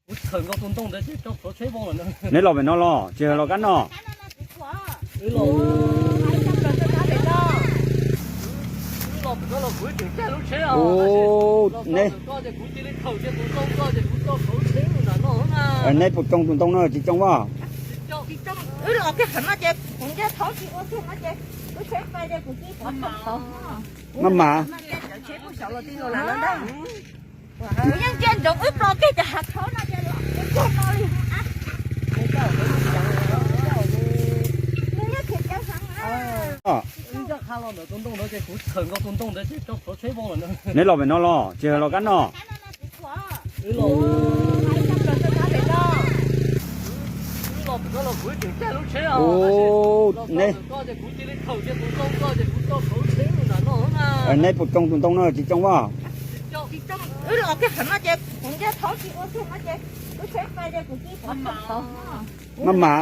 Neb los pem no los tsis los kab no? Neb, neb puas tsoo tus ntoo no tsis tsoo as? Maj mam. Neb los pem no los tsis los kab no? Neb, neb puas tsoo tus ntoo no tsis tsoo as? Maj mam.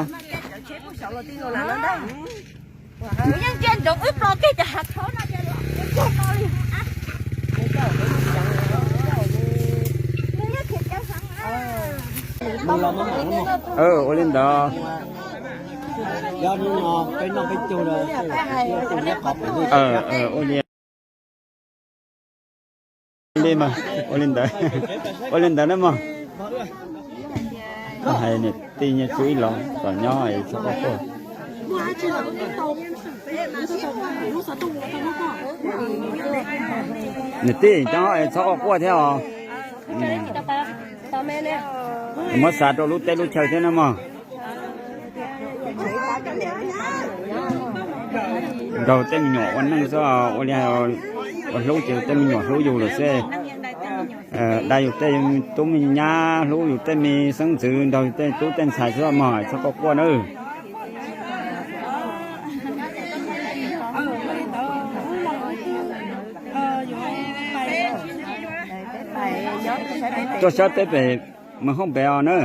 Ua li ntawd. Ua li, ua li ntawd, ua li ntawd na mog. Hais niam tij nyob tsub ib los tom nyob txhob quaj quaj. Niam tij nyob txhob quaj quaj thiab os. Muab xav rau lub teb lub chaw thiab na mog. Nrog tej me nyuam ua neej xwb, ua li ua hlub ces tej me nyuam hlub yus lawm xwb. Dai yus tej tub me nyab, hlub yus tej me xeeb ntxwv, nrog yus tej tub tej ntxhais xwb mog, txhob quaj quaj nawb. Tuaj saib peb pem Mws Hoob pem os na.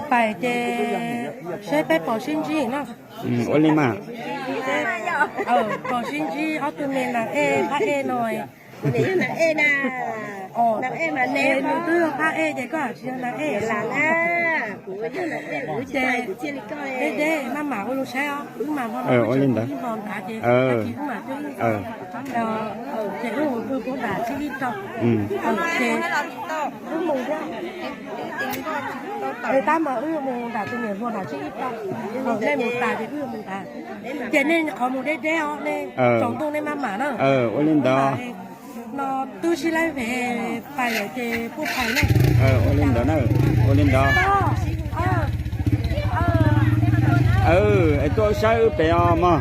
Pais ces saib peb pom sib ntsib na. Ua li mas. Pom sib ntsib ob tug me nas ej phab ej no. Nws twb yog phab ej ces koj hais tsis yog nas ej. Ces deb deb maj mam ua lus saib os, wb mas ho ua li ntawd. Ib hmo nrad ces wb mam, ces wb mus pw puag nram tsib ib rau. Ces wb mus thiab. Tab mas wb yuav mus nram tus niam hluas nram tsib ib rau. Nej mus tas ces wb yuav mus tas. Ces nej qhov mus deb deb os, nej tsaus ntuj nej maj mam na. Ua li ntawd. No twb sib laib pem pais lawm ces puaj pais na. Ua li ntawd na, ua li ntawd. Es tuaj saib wb pem os mog.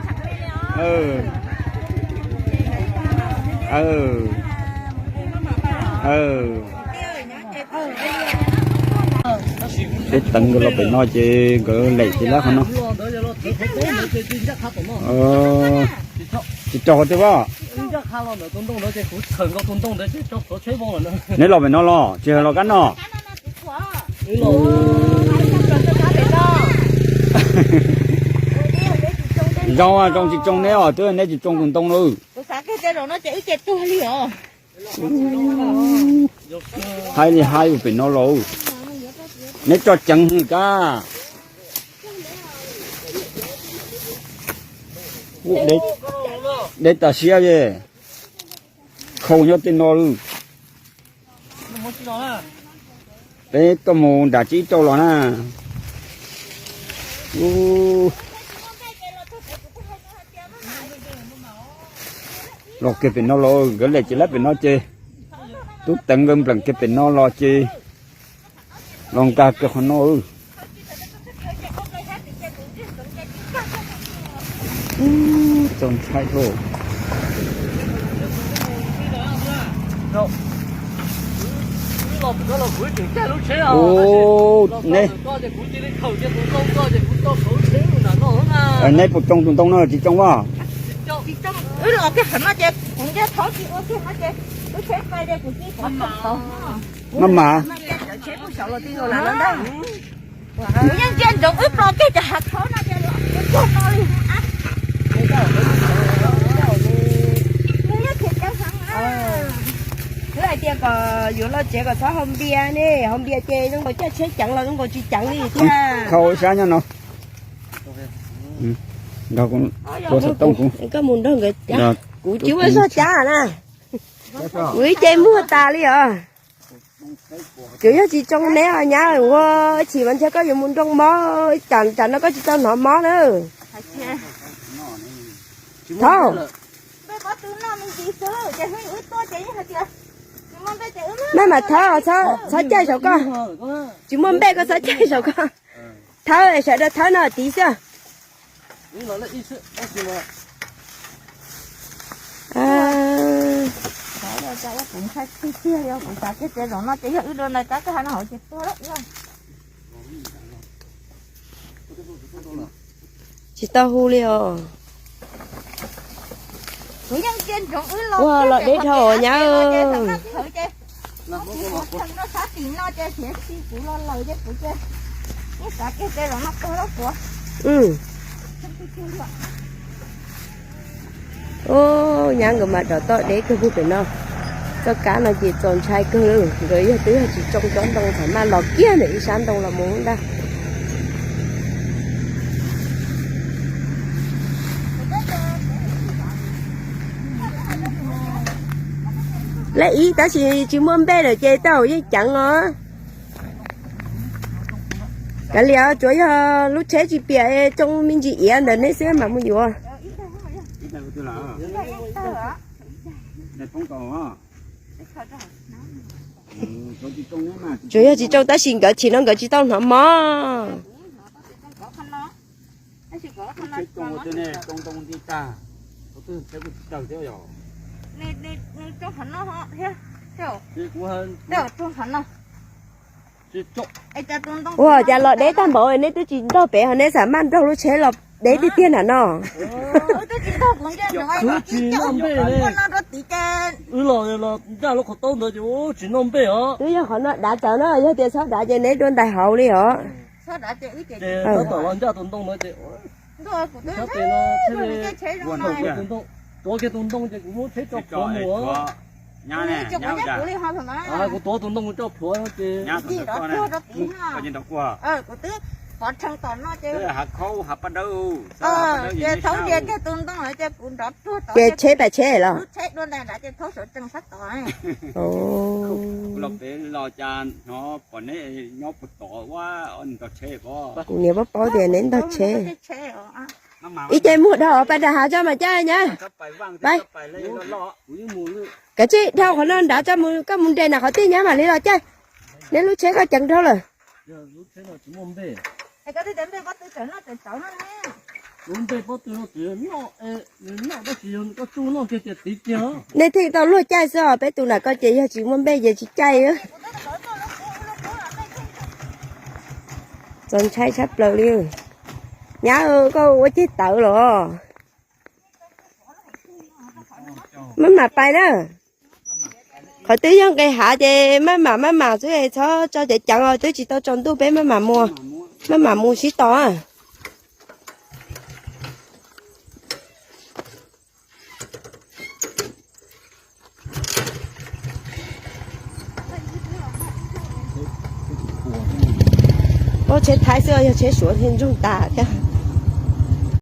Peb teev nkawd los pem no ces nkawd lem ces lab qhov no. Tsis raug qhov twg as? Neb los pem no los tsis los kab no? Zoo zoo tsis tsoo neb os, twb neb tsis tsoo tus ntoo na. Haib li haib pem no los, neb tso ceev hwv kab. Deb tas siab li, khau nyob tej no lawm. Peb tuaj mus nram tsib ib rau los na. Los kiag pem no los, nkawd lem ces lab pem no ces, tub teev nkawd npleem kiag pem no los ces los nkag kiag qhov no. Txaus ntshai lauj. Neb, neb puas tsoo tus ntoo no tsis tsoo as? Maj mam. Yuav los tsev kom txhob haus npias ne, haus npias ces zoo nkaus coj tsheb ceev los zoo nkaus tsis ceev li thiab. Khau sab nyob no. Nrog kuv tua xov tooj kuv. Koj mus nrog nkawd cab, kuv tsis muaj zog cab na. Kuv ib ce muag tas li os. Tsuas yog tsis tsoo neb os nyab, ua chim mas ntshe koj yuav mus nroo mob, tsam no koj tsis tau hnov mob na. Thov, maj mam thawb, txhob caij saum koj. Tsis muaj npej koj txhob caij saum koj. Thawb, sawv daws thawb no tiv xwb. Tsis tau hu li os. Ua los deb dhau os nyab. Nyab nkawd mas rov toj deb kawg pug pem no. Txoj kab no ces txaus ntshai kawg, nkawd yog twb yog tsis tsoo tsob ntoo txawm maj los kiag ntawm ib sab ntoo los mus ntag. Lej ib tab sis tsis muaj npej lawm ces tej zaum yeej ceev os. Kav liam, tsuav yog lub tsheb tsis piam, tsoo me ntsis iav ntawm neb xwb mam mus yuav. Tsuas yog tsis tsoo tab sis nkawd chim no nkawd tsis tau hnov mob. Ua cas los deb tag npaum, neb twb tsis nrog pem ho neb xam maj nrog lub tsheb los deb tiag tiag nram no. Wb los los ncaj lub qhov taub ntawd ces tsis noj npej os. Twb yog qhov no dav tawv no, yog tias txhob dav ces neb dua ntais hauv li os. Ces tab tom los ncaj tus ntoo no ces tuav kiag tus ntoo ces kuv muab tsheb tso plhuav mus. Kuv tuav tus ntoo tso plhuav no ces ces tsheb pais tsheb los. Kuv niam paub paub tias neb ntog tsheb. Ib ce muag dhau pais nram hav tso mas caj nyab. Kav tsij dhau qhov no nrad tso mus, koj mus nres nram qhov twg nyab mam li los caij. Neb lub tsheb koj ceev dhau lawm. Nej thiaj tau luag caij xwb os, peb tus nram ko ces yog tsis muaj npej ces tsis caij. Txaus ntshai tshaj plaws li. Nyab, koj ua ceg tawv los? Maj mam pais na. Qhov twg yog nqis hav ces maj mam maj mam xwb, txhob tso ceev ceev os, twb tsis tau tsaus ntuj peb maj mam mus, maj mam mus sib tos. Ua tsheb Thaib xwb, yog tsheb Suav thiaj ntsoog tas thiab.